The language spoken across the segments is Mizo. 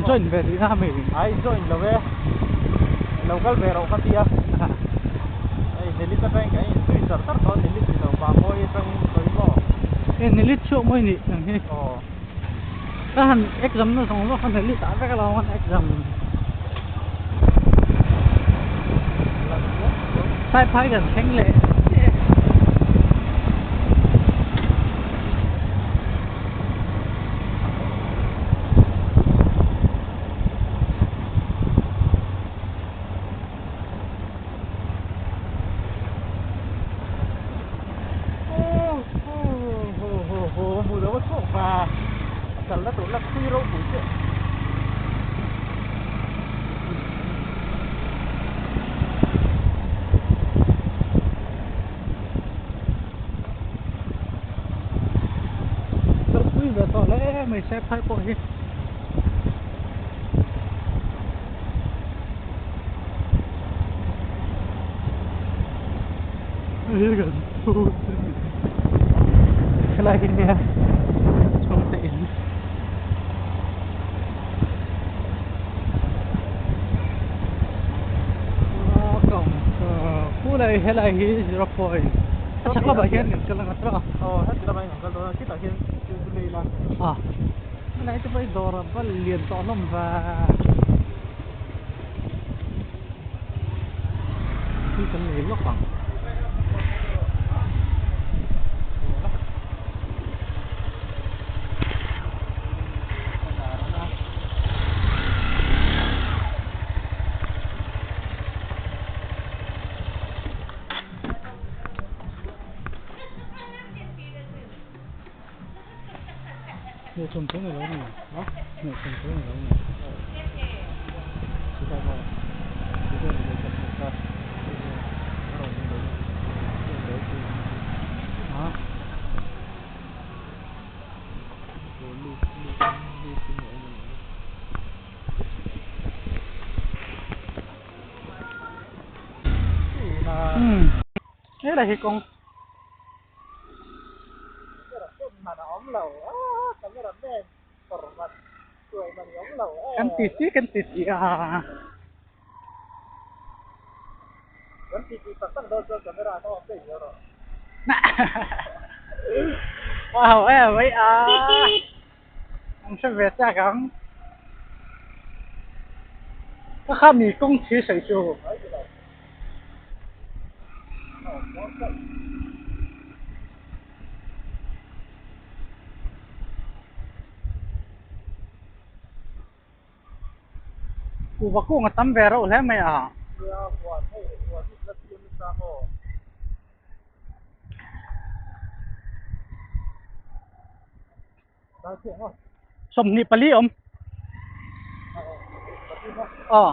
Join ve tihna a mi? Ai join lo e, lo kal ve rawh ka ti a. Hei Nilit atangin kan inzui char char tawh a, Nilit ni lo Mamawii atangin sawi maw? E Nilit chhuak mawi nih ang hi. Aw. Ka han exam na zawng zawng kha Nilit ah vek alo an exam. Saiphai kan thleng leh chiah e. Kalpui ve tawh hle mai se phai pawh hi. Helai hi nia chhungte in. Khulai helai hi zero point a chhak lamah hian kan kal ang a tawh a. Aw heti lamah hian kan kal dawn a khitah khian thil chu lei la. A helai te pawh hi dawr a va lian tawh hlawm va. Thil kan lei lawk ang. Nè chồng chỗ này lâu này Hả? Nè chồng chỗ này lâu này Chúng ta vào. Chúng ta vào tập hợp ta. Hả? Ừ. Thế là cái con Kan ti si kan ti si a. Wow e mai a. An hre ve chak ang. Ka kha mi kawng thi sawi chu. Kuhva kung a tam ve reuh hle mai a. 24 awm aw.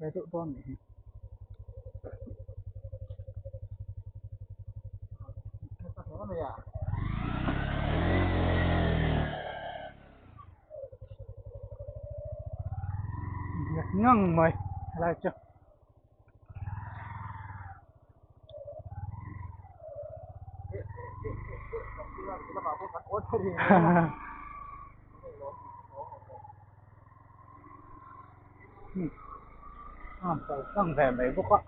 Ve deuh dawn nih hi. Biak ngang mai helai chu. A kal tlang ve mai bawk a.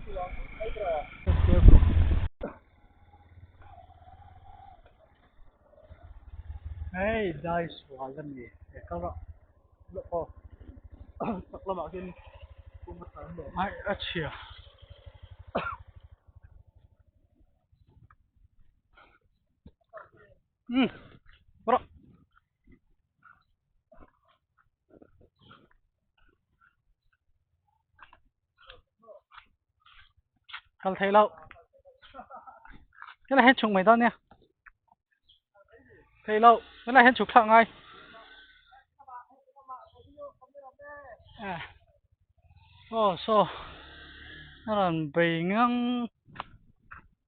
Hei dai sual a ni he kal rawh aw chak lamah khian kawng a tlan leh ai a chhia. Um rawh. Kal thei lo. Cái này hết chụp mấy đó nha. Thei lo. Cái này hết chụp thak ngai. À. Oh so. Nó rawn bei ngang.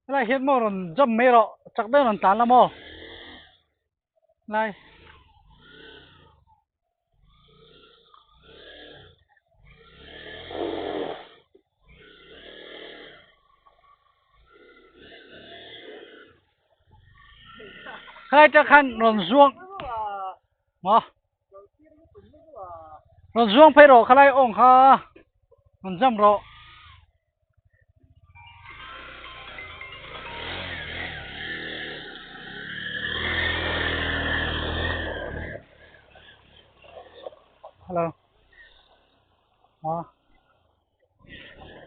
Helai hian maw rawn jump mai rawh chak deuh rawn tlan la maw. Lai. Helai te khan rawn zuang maw rawn zuang phei rawh khalai awng kha rawn jump rawh. Hello ah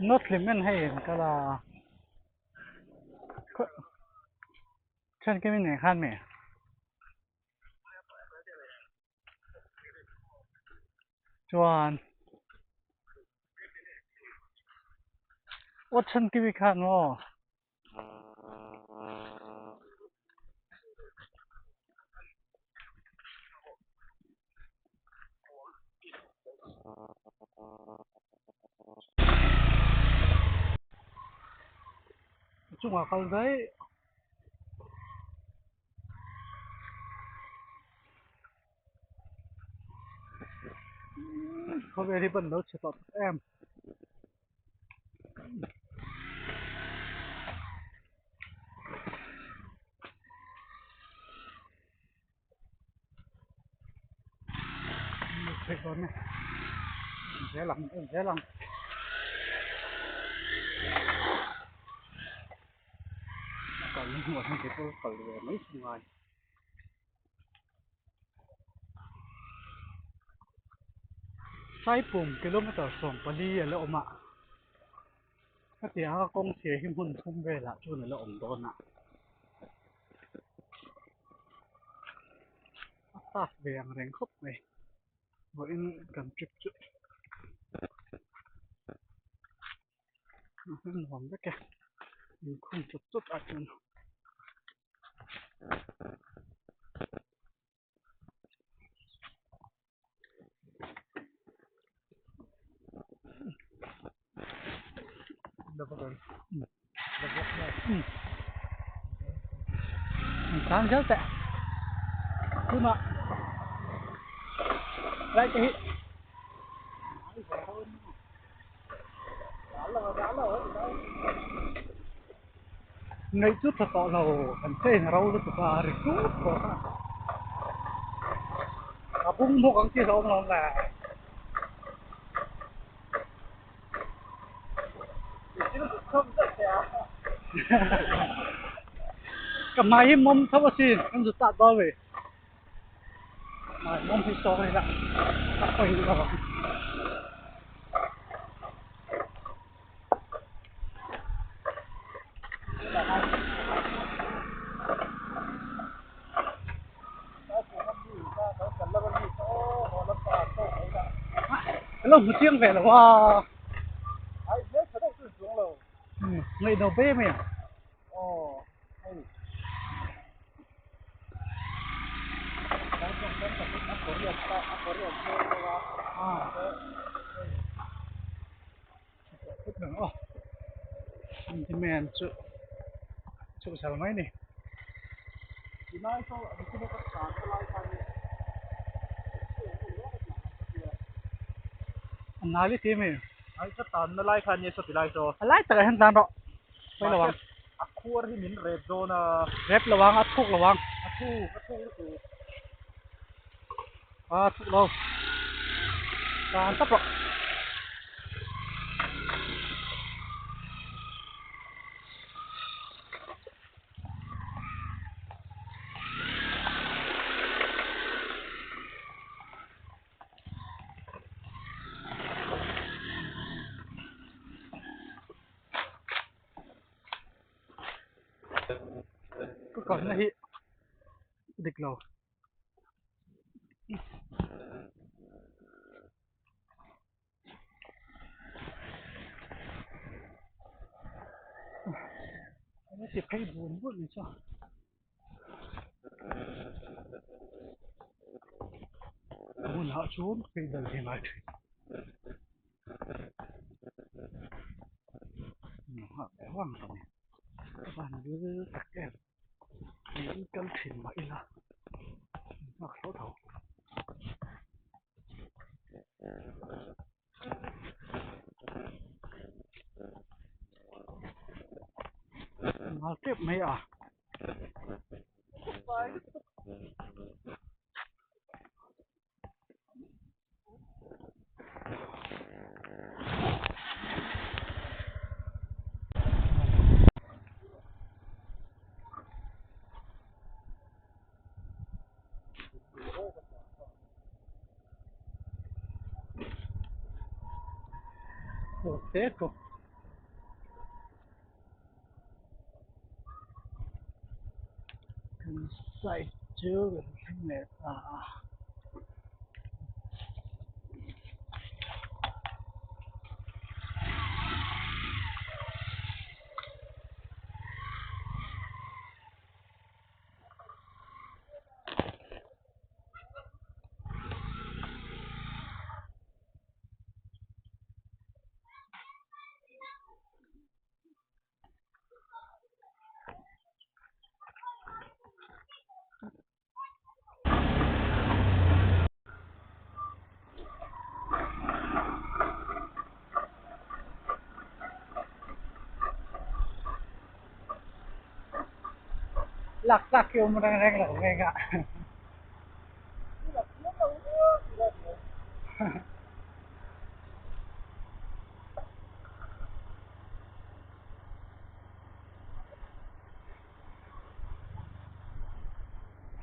not hlim en hei an kal a then kim in nen khan mi. Chuan aw then kim i khan maw. Chungah kal daih. Khawvel hi ban lo chhe tawh tak em. Theih dawn e zel ang zel ang. Kal na hmuh hian kei pawh kal ve mai chu ngai. Saipum kilometer 14 a la awm a hetiang a kawng chhia hi hmun thum velah chuan a la awm dawn a a tough ve ang reng khawp mai vawiin kan trip chu a nuam vek e inkhung chawt chawt ah chuan. Tlan zel teh tunah lai te hi Ngaih chu tha tawh lo kan chain a ro lutuk a ri tut tawh a a bung bawk ang chi hlawm lo le. Ka hmai hi mawm tho asin kan zut tah dawn ve hmai mawm hi sawi la a pawi lo ang. Lo hmu chiang ve lo a ngaihno be mai ang cement chu chhuk chho mai a ni. A ngai leh em em a lai takah hian tlan rawh pawi lo ang rep lo ang a chhuk lo ang a chhuk lo tlan tawp rawh. kalna hi dik lo. Ti phei bun bun ni chu. A hunah chuan phei dal hi a ngai thin. Van lal tak em tiin kal thin mah ila nghak tho tho. Ngal tep mai a. Kan side chu kan thleng leh ta a. Lak tlak hi awm reng reng lo reng a.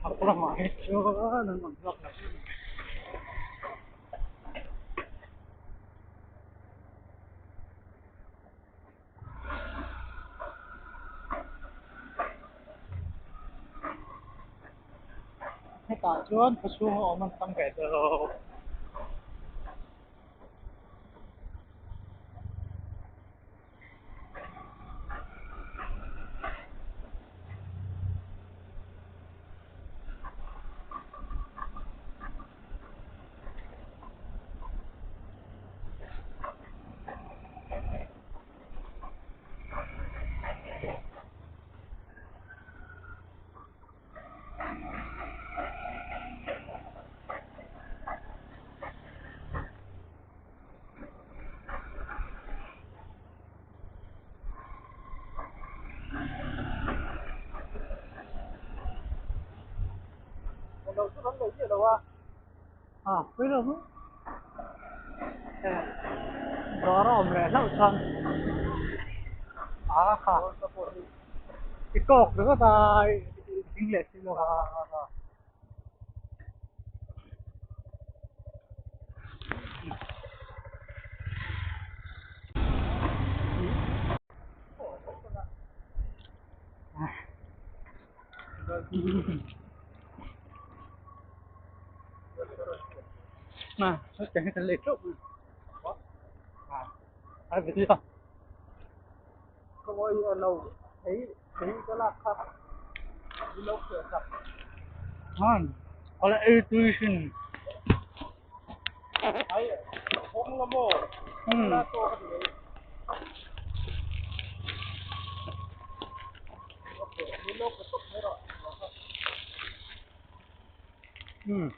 Chhak lamah hi chuan an awm hlawk lo em mai. Hetah chuan khawchhung a awm an tam ve deuh. A pui lo maw dawr a awm leh hlauh chuan a kha i kawk ringawt a i ding leh si lo a. Mà, cái này lấy trộm à, ai biết chưa? Không ơi, lâu thấy thấy cái lạc khác lâu cửa sập. Han, ala intuition. Ai, không là mồ. Ừ. Ừ.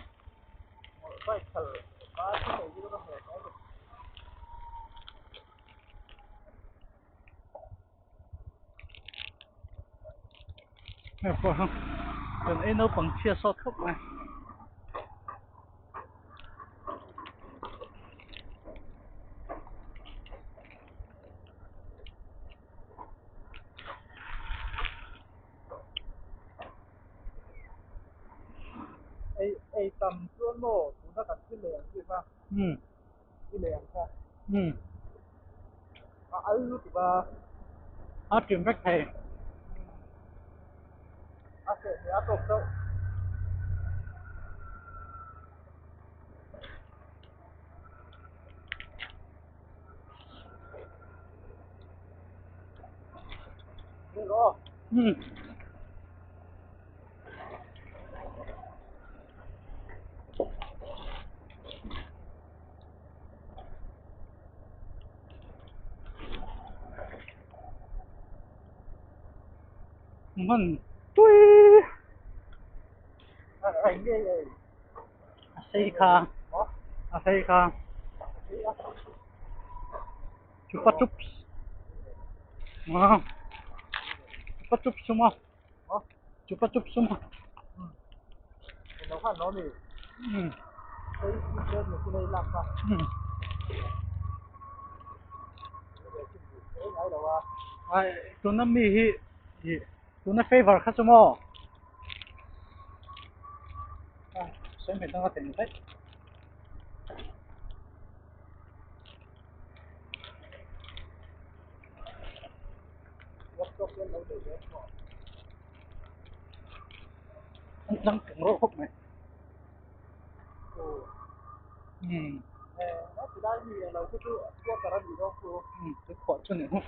Hei pawh hi kan ei naupang chhia sawt khawp mai. Ei ei tam chuan maw tuna kan thil lei ang chi kha i lei ang kha a al lutuk a a ṭim vek thei. A seh hmeh a tawk chauh. Hmm. Man tui. A sei kha. A sei kha. Chupa chups. Chupa chups suma. Chupa chups suma. Hmm. Hmm. Ai, tuna mi hi i tuna favor kha chu maw? Ai, sawi mai dang a teng daih. An tlang keng rawh khawp mai. Hmm. Hmm, tui khuah chu ni hu.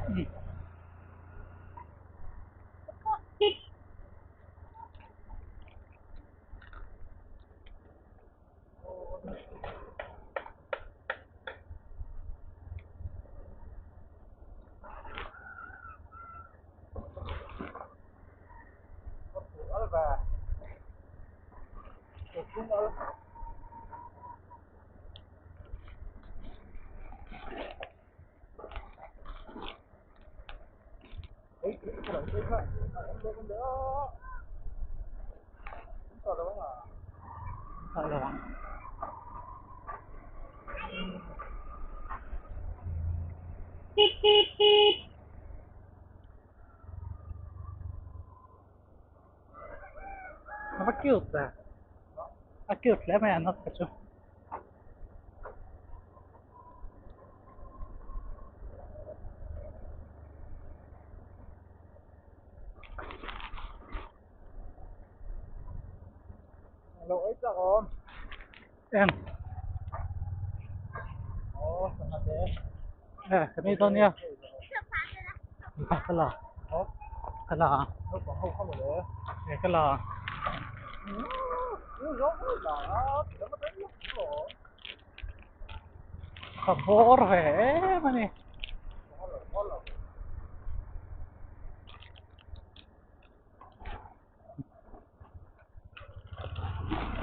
Hmm. A va cute ve. A cute hle mai a nawt kha chu. Eng. Eh, ka mi dawn nia. Ka la. Ka la. Eh, ka la. Ka bawr ve em a ni.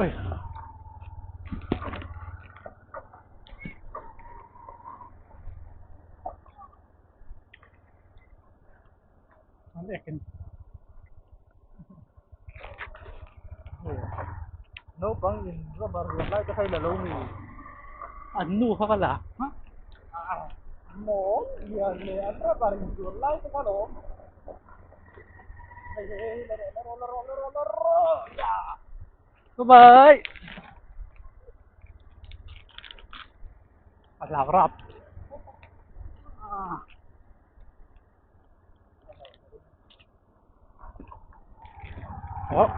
Ui. An ekin. Naupang in rubber lian lai te kha i la lo mi. An nu kha ka la. Maw lian leh an rubber in zuar lai te kha lawm. Hei hei hei la rawh la rawh la rawh la rawh la rawh ya. Bye bye. A hlau rap. Oh.